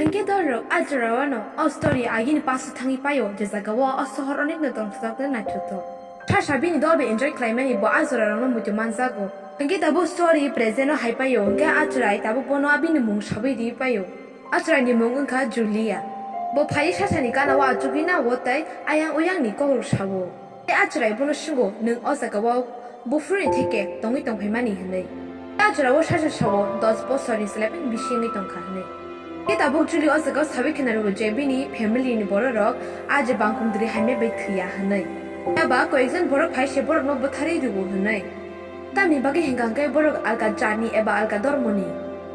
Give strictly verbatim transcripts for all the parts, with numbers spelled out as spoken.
Hinkhe dolrok a jorao no o story agini paso thangwi paio, je jagao o sohor onekno tongthokjak tei naithothok. Sasa bini dol bai enjoy khlaimani bo a jorarokno muitu manjago. Hinkhe tabuk story present o hai paio, hinkhe a chwrai tabuk bono bini mung sawi riwi paio. A chwraini mung wngkha Julia. Bo phaiwi sasani ganao achugwi nao tei ayang oyangni kokrok sao. Tei a chwrai bono swngo, "Nwng o jagao buphuruni theke tongwi tongphaimani?" hwnwi. Tei a chwrao sasa sao, "Dos bosorni slai phano bisi wngwi tongkha," hwnwi. Khe tabuk Julia o jagao sawi khna rwo je bini family ni bororok a je bangkong dri hamya bai thwiya hwnwi. Phiya ba koyekjon borok phai se borokno bwtharwi rwo hwnwi. Tamni bagwi hwnkha hwnkhe borok alka jatni eba alka dormoni.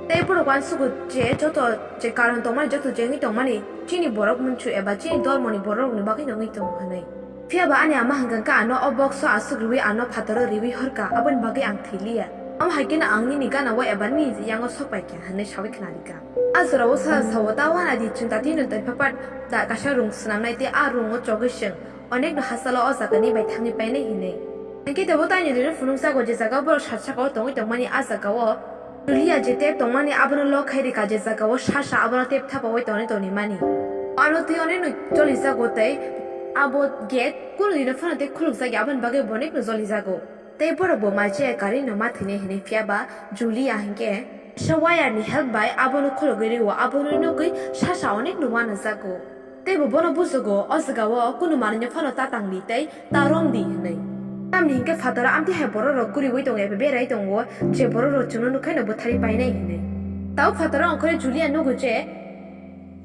Tei borok uansugo je joto je karon tongmani, joto je wngwi tongmani chini borok munchu eba chini dormoni borokni bagwino wngwi tongo hwnwi. Phiya ba ani ama hwnkha khe ano o box o aswk rwui ano phataro riui horkha, aboni bagwi ang thwi liya. Omo hai kheno ang nini gana o eba nini yango sok pai kha hwnwi saui khna rikha. A jorao sa sao ta wana di chwng tatino tei phapat da kaisa rung swnamnai tei a rungo chogwi chwng onekno hachalo o jagani bai thangwi painai hinwi. Hinkhe tebo taini rino phunukjago je jaga borok sat sakao tongwi tongmani a jagao Julia je tep tongmani abono lock khai rikha, je jagao sasa abono tep thapaui tonwi tonwi mani. Ano twi onino jolijago tei abo gate kunu dino phano tei khulukjakya, aboni bagwi bo onekno jolijago. Tei borok bo mai chaya karwi no ma thwinai hinwi, phiya ba Julia hinkhe kaisa wire ni help bai abono khulugwi rwo, abono nugwi sasa onekno uanajago. Tei bo bono bujugo, o jagao kunu manwino phano ta tangdi tei ta romdi hwnwi. Tamni hinkhe phataro amtwi hai bororok kuriui tongo eba berai tongo, je bororok chwngno nukhaino bwtharwi painai hwnwi. Tao phataro ongkhorwi Julia nugo je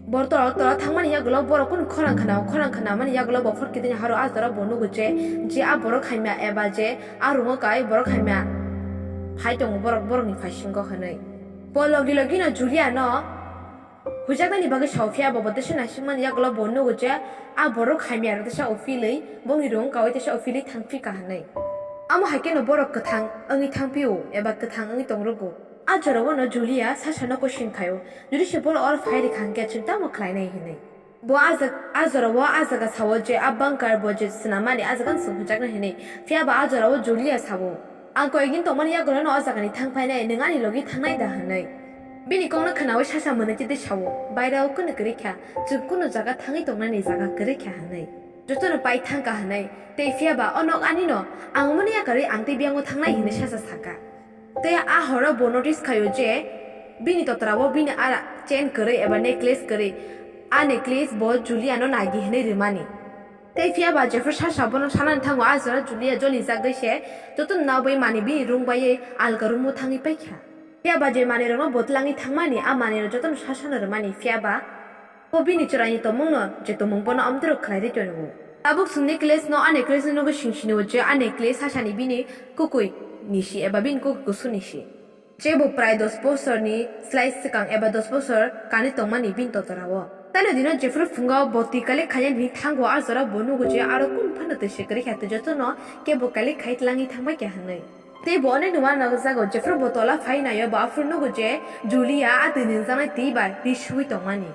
bor toro toro thangmani yagulo borok kunu khorang khna-o, khorang khnamani yagulo bo phot kitini haro a jora bo nugo je, je a borok hamya eba je a rungo kai borok hamya phai tongo borok, borokni phaisingo hwnwi. Bo logi logino Julia no hujaknani bagwi sao, phiya bo bo teisa naisingmani yagulo bo nugo je a borok hamya rok teisa uphilwi bongni rung kaui teisa uphilwi thangphika hwnwi. Amo hai kheno borok kwthang wngwi thangphio eba kwthang wngwi tongrugo. A jorao no Julia sasano question khaio, jodi se borok oro phai rikha hwnkhe chwng tamo khlainai hwnwi. Bo a jag-, a jorao a jaga sao je a bunker bo je swnamani a jaga no chwng hujaknai hwnwi. Phiya ba a jorao Julia sao, "Ang koyekdin tongmani yagulo no o jagani thang phainai, nwng ani logi thangnai da?" hwnwi. Bini kokno khnaui sasa mwnwi tei sao, "Bairao kunu kwrwi kha, chwng kunu jaga thangwi tongnani jaga kwrwi kha," hwnwi. "Jotono pai thangkha," hwnwi. Tei phiya ba o nok ani no ang mani yakarwi ang tei biyang o thangnai hwnwi sasa sakha. Tei a horo bo notice khaio je bini totrao bini a chain kwrwi eba necklace kwrwi, a necklace bo Julia no nagi hwnwi rwmani. Tei phiya ba jephru sasa bono sanani thango a jora Julia jolijagwi se jotono nabwi mani bini room baiwi alga room o thangwi paikha. Phiya ba je manwirokno bo twlangwi thangmani, a manwirok jotono sasano rwmani, phiya ba bo bini chwraini tongmungno je tongmung bono amtwrwk khlai rwi tongo. Tabuk chwng necklace no, a necklace no nugwi sing sinio je a necklace sasani bini kwkwi nisi eba bini kwkwi kusu nisi. Je bo prai dos bosorni slai swkang eba dos bosor kanwi tongmani bini totorao. Tano dino jephru phungo bo twi kalik khainani hwnwi thango, a jora bo nugo je aro kunu phano twi se kwrwi kha tei jotono kebo kalik khai tlangwi thangbai kha hwnwi. Tei bo onekno uanajago, jephru bo tola phai naio bo aphuru nugo je Julia a twi nungjaknai twi bai ri suwi tongmani.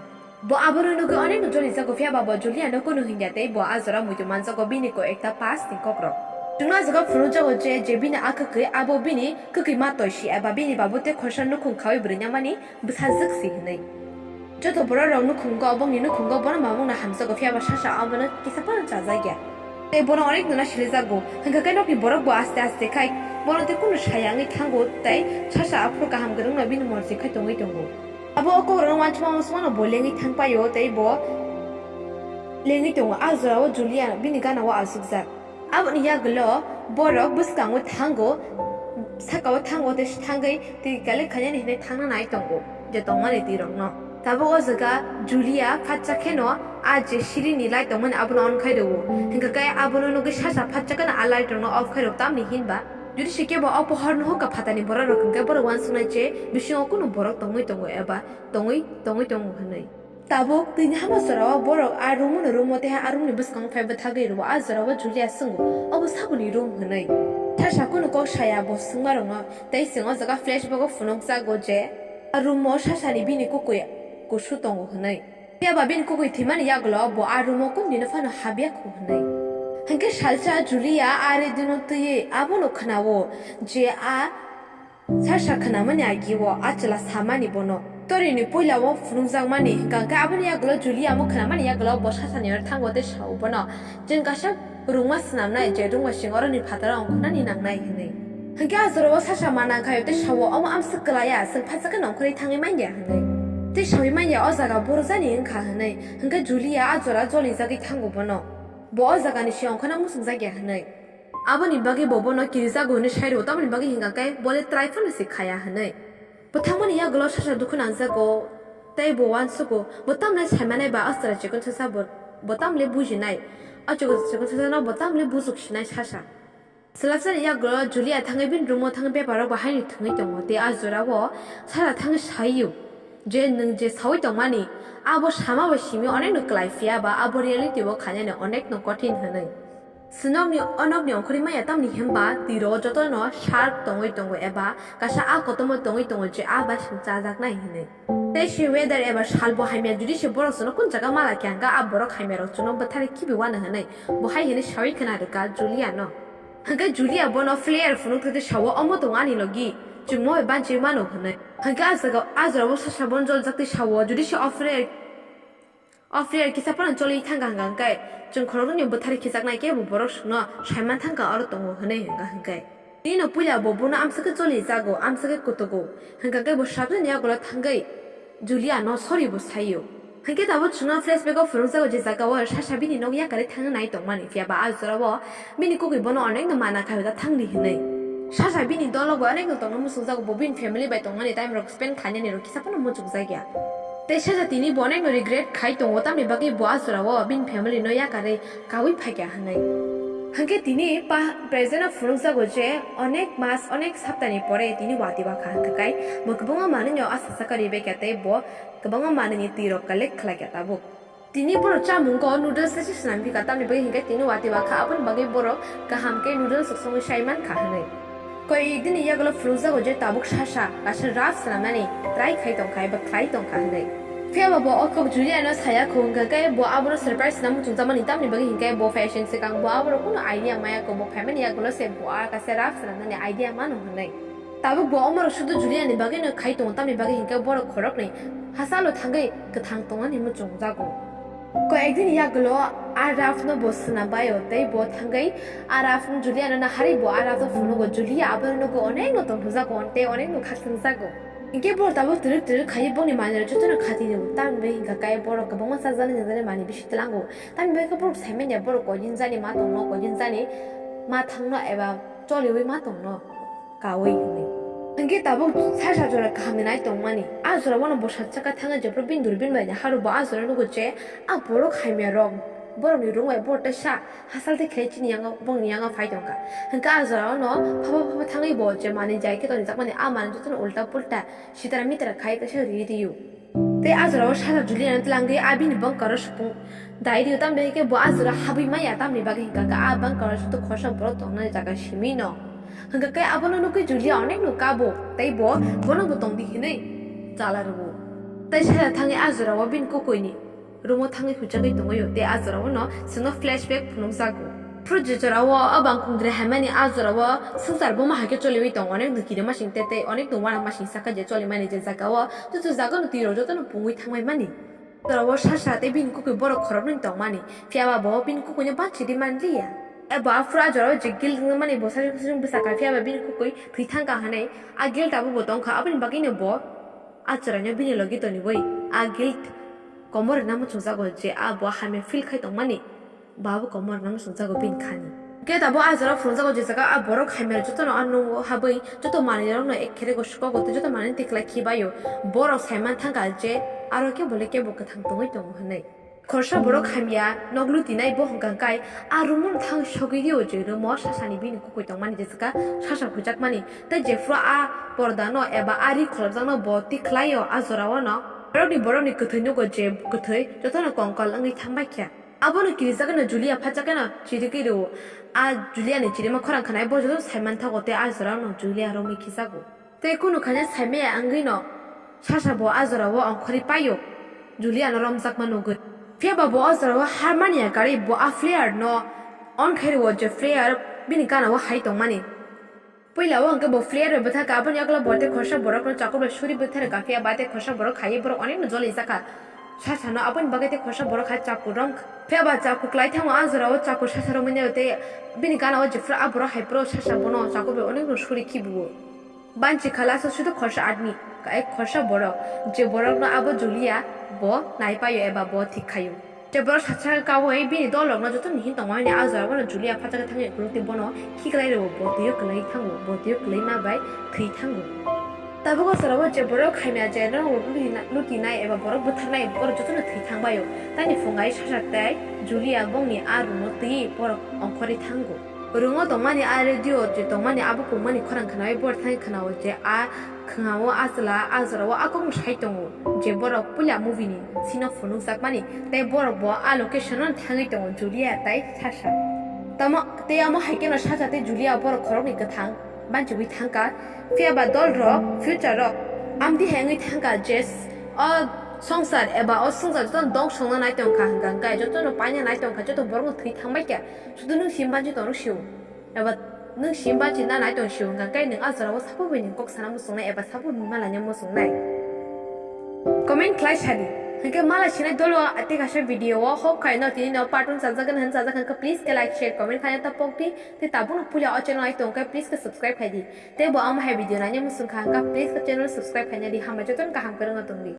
Bo abono nugwi onekno jolijago, phiya ba bo Julia no kunu hwnya tei bo a jora muitu manjago bini ko ekta past ni kokrok. Chwngno a jaga phunukjago je, je bini a kwkwi abo bini kwkwi ma toisi eba bini babu tei khorsa nukhung khaui bwrwi nangmani bwsajwk si hwnwi. Joto borok rok nukhungo, bongni nukhungo bono mamungno hamjago, phiya ba sasa abono kisa phano chajakya. Tei bono onekno na silijago, hwnkha khe nokni borok bo aste aste khai bono tei kunu saya wngwi thango tei sasa aphuru kaham kwrwngno bini morsi khai tongwi tongo. Abo o kokrokno uansukma uansukmano bo lengwi thang paio tei bo lengwi tongo. A jorao Julia bini gana o achukjak. Aboni yagulo borok bwskango thango, sakao thango tei thangwi twi kalik khainani hinwi thangna nai tongo je tongmani twi rokno. Tabuk o jaga Julia phatsa kheno a je sirini light tongmani abono on khai rwo, hwnkha khe abono nugwi sasa phatsa kheno a light rokno off khai rwo, tamni hinba jodi se kebo o pohor no hokha phatani borok rok hwnkhe borok uansuknai je bisingo kunu borok tongwi tongo eba tongwi tongwi tongo hwnwi. Tabuk twini hama jorao borok a room-o no room-o tei a room-ni bwskango phai bwthagwi rwo. A jorao Julia swngo, "Obo saboni room?" hwnwi. Sasa kunu kok saya bo swngmarokno, tei chwng o jaga flashback-o phunukjago je a room-o sasani bini kwkwi kusu tongo hwnwi. Phiya ba bini kwkwi thwimani yagulo bo a room-o kunu dino phano habya kho hwnwi. Hinkhe salsa Julia a radio-no twiwi abono khna-o je a sasa khnamani agi-o a chwla samani bono, Story ni puila o phunukjakmani, hwnkha khe aboni yagulo Julia omo khwnamani yagulo bo Sasha ni oro thango tei sao bono, "Chwng kaisa rungma swnamnai, je rungma chwng oroni phataro ongkhornani nangnai," hwnwi. Hwnkhe a jora o Sasha mana khaio tei sao, "Omo amswk kwlaiya, chwng phatsa khe nongkhorwi thangwi manya," hwnwi. Tei saui manya o jaga borok jani wngkha hwnwi, hwnkhe Julia a jora jolijagwi thango bono. Bo o jagani se ongkhorna muchungjak ya hwnwi. Aboni bagwi bo bono kirijago hwnwi sai rwo, tamoni bagwi hwnkha khe bo le try phano se khaya hwnwi. Bo thangmani yagulo Sasha dukhu nangjago tei bo uansugo, bo tamle saimanai ba o chwrai chikon sasa bo, bo tamle bujinai, o chikon, chikon sasano bo tamle bujuk sinai Sasha. Swlapsani yagulo Julia thangwi bini room-o thangwi bepar rok bo haino thwngwi tongo tei a jora o Sasha thangwi saio je nwng je saui tongmani abo sama bai simi onekno kwlai phiya ba abo reality o khainani onekno kothin hwnwi. Swnokni o nokni ongkhorwi maya tamni hwnba twi rogo jotono shark tongwi tongo eba kaisa a kotorma tongwi tongo je a bai chajak nai hwnwi. Tei se weather eba salbo hamya jodi se borok chwngno kun jaga mala khe hwnkha a borok hamya rok chwngno bwthari khibi uanw hwnwi bo hai hwnwi saui khna rwkha Julia no. Hwnkhe Julia bono flare phunuk thai sao, "Omo tongo ani logi, chwngno bai banchi mano," hwnwi. Hwnkhe a jaga, a jora o Sasha bono joljak tei sao, jodi se o flare O flare kisa phano choli thangkha hwnkha hwnkhe, chwng khoroknwini bwthari khijaknai khe bo borok chwngno saiman thangkha oro tongo hwnwi hwnkha hwnkhe. Tini no puila bo bono amswk khe choli jago, amswk khe kutugo. Hwnkha khe bo sabjani yagulo thangwi Julia no sorry bo saio. Hwnkhe tabuk chwngno flashback o phunukjago je jaga o Sasha bini nok yakarwi thangna nai tongmani, phiya ba a jora o bini kukui bono onekno mana khaio da thangdi hwnwi. Sasha bini dolo bo onekno tongna muchungjago, bo bini family bai tongmani time rok spend khlainani rok kisa phano muchungjakya. Tei Sasha tini bo onekno regret khai tongo, tamni bagwi bo a jora o bini family no yakarwi kaui phaikha hwnwi. Hwnkhe tini pa-, present o phunukjago je onek mas, onek saptani pore tini watwi wakha hwnkhe kai bo kwbangma manwino a sasaka ribaikha tei bo kwbangma manwini twi rok collect khlaikha tabuk. Tini borok chamungo noodles se swnam phika, tamni bagwi hwnkhe tini watwi wakha, aboni bagwi borok kaham khe noodles rok songwi sai mankha hwnwi. Koi ekdini yagulo phunukjago je tabuk Sasha kaisa raft swnamnani try khai tongkha eba khlai tongkha hwnwi. Phiya ba bo o kok Julia no saya kho, hwnkha khe bo abono surprise swnam muchungjakmani, tamni bagwi hwnkhe bo fashion swkang bo abono kunu idea maya kho, bo phaimani yagulo se bo a kaisa raft swnamnani idea mano hwnwi. Tabuk bo omorok sudu Juliani bagwino khai tongo, tamni bagwi hinkhe borok khoroknwi hachalo thangwi kwthang tongmani muchungjago. Koyekdini yagulo a raftno bo swnam bai-o tei bo thangwi a raftno Juliano naharwi bo a raftno phunugo. Julia abono nukgo onekno tongthokjago tei onekno khakchangjago. Hinkhe borok tabuk twrwk twrwk khaiwi bongni manwirok jotono khatio. Tamni bagwi hinkha khe borok kwbangma chajaknai nangjaknai manwi bisi tlango. Tamni bagwi khe borok saimanya borok koidin jani ma tongno, koidin jani ma thangno eba choliwi ma tongno. Kaui hwnwi. Hwnkhe tabuk Sasha jora kahamni nai tongmani. A jora bono bwsa chaka thangwi jephru bini durbin bai naharo bo a jora nugo je a borok hamya rok borokni rung bai borok teisa hachal tei khe chini yango bongni yango phai tongkha. Hwnkhe a jora ono phaba phaba thangwi bo je manwi jai khe tonijakmani a manwi jotono ulta pulta sitra mitra khai teisa ri rio. Tei a jora o Sasha Juliano tlangwi a bini bwngkaro supung dai rio, tamni bagwi khe bo a jora habwi maya, tamni bagwi hwnkha khe a bwngkaro joto khorsa borok tongnai jaga simi no. Hwnkha khe abono nukwi Julia onekno kabo tei bo bono bo tongdi hinwi chala rwo. Tei Sasha thangwi a jora o bini kukuini room o thangwi huchagwi tongwi o tei a jora o no chwngno flashback phunukjago. Phru je jora o o bangkung dre haimani a jora o swngchar buma hai khe choliwi tongo, onekno kirima sing tei tei onekno uanamasing saka je cholimani je jaga o. Chuchu jaga no twi rok jotono pungwi thangbai mani. Jora o Sasha tei bini kukui borok khoroknwi tongmani, phiya ba bo bini kukui no banchi di manliya. Abo aphuru a jora o je guilt wngmani bo sasung sasung bwsa kha, phiya ba bini kukui thwi thang kha hwnwi a guilt abo bo tong kha, aboni bagwi no bo a chwraino bini logi toniwi a guilt komor rwna muchungjago je a bo hamya feel khai tongmani. Babo komor nang songjago bini khani. Khe tabuk a jora phunukjago je jaga a borok hamya jotono a nungo habwi joto manwirokno ek kherego sukogo tei joto manwino tiklai khibaio. Borok saiman thangkha je aro khe bole kebo kwthang tongwi tongo hwnwi. Khorsa borok hamya nok lutinai bo hwnkha kai a room-o thang sogwi rio je room-o Sasani bini kukui tongmani je jaga Sasa hujakmani tei jephru a pordano eba a ri kholopjakno bo tikhlaio a jorao no. Borokni borokni kwthwi nugo je kwthwi jotono kongkol wngwi thangbai kha. Abono kirijagwino Julia phachakheno chirigwi rwo. A Juliani chirima khorang khwnai bo joto saiman thago tei a jorano Julia romwi khijago. Tei kunu khaina saimaya wngwino Sasa bo a jorao ongkhorwi paio Juliano romjakma nugwi. Phiya ba bo o jorao harmania karwi bo a flare no on khai rwo je flare bini ganao hai tongmani. Puila o hwnkhe bo player bai bwthakha, aboni yagulo bo tei khorsa borokno chakur bai suri bwtharwi gaphiya ba tei khorsa borok khaiwi borok onekno jolijakha. Sasano aboni bagwi tei khorsa borok hai chakur romkha. Phiya ba chakur klai thango a jorao chakur sasa romwi naio tei bini gana o jephuru a borok hai phuru sasa bono chakur bai onekno suri khibiwo. Banchi khala aswk sudu khorsa admi, kai khorsa borok, je borokno abo Julia bo nai paio eba bo thik khaio. Tei borok sacha kaui bini dolrokno jotono hin tongmani a jorao bono Julia phachago thangwi ukulukti bono khiklai rwo, bo twiyo kwlai thango, bo twiyo kwlai ma bai thwi thango. Tabuk o jorao je borok khaimya je norok luti na-, luti nai eba borok bwtharnai borok jotono thwi thangbaio. Tani phungai sacha tei Julia bongni a roomno twiwi borok ongkhorwi thango. Room o tongmani a radio je tongmani abo kungmani khorang khnaui bor thani khnao je a khwngao a chwla a jorao a kokno sai tongo je borok puila movie ni sino phunukjakmani tei borok bo a location o thangwi tongo Julia tei Sasha. Tamo tei amo hai kheno Sasha tei Julia borok khoroknwi kwthang banchigwi thangkha. Phiya ba dol rok future rok amtwi hai wngwi thangkha je o songsar eba o swngchar jotono dong songna nai tongkha hwnkha hwnkhe jotono paina nai tongkha joto borokno thwi thangbai kha. Sudu nwng sim banchi tongno sio. Eba nwng sim banchi na nai tong sio hwnkha khe nwng a jorao sabo bai nwng kok sana muchungnai eba sabo bai malaina muchungnai. Comment khlai sadi. Hwnkhe mala sinai dolo tei kaisa video o hok khai no tini no part one chajakgani hwn chajak hwnkhe please khe like share comment khaina ta pokdi tei tabukno puila o channel ai tongkhe please khe subscribe khaidi. Tei bo amo hai video naina muchungkha hwnkha please khe channel subscribe khaina di hambai jotono kaham kwrwngno tongdi.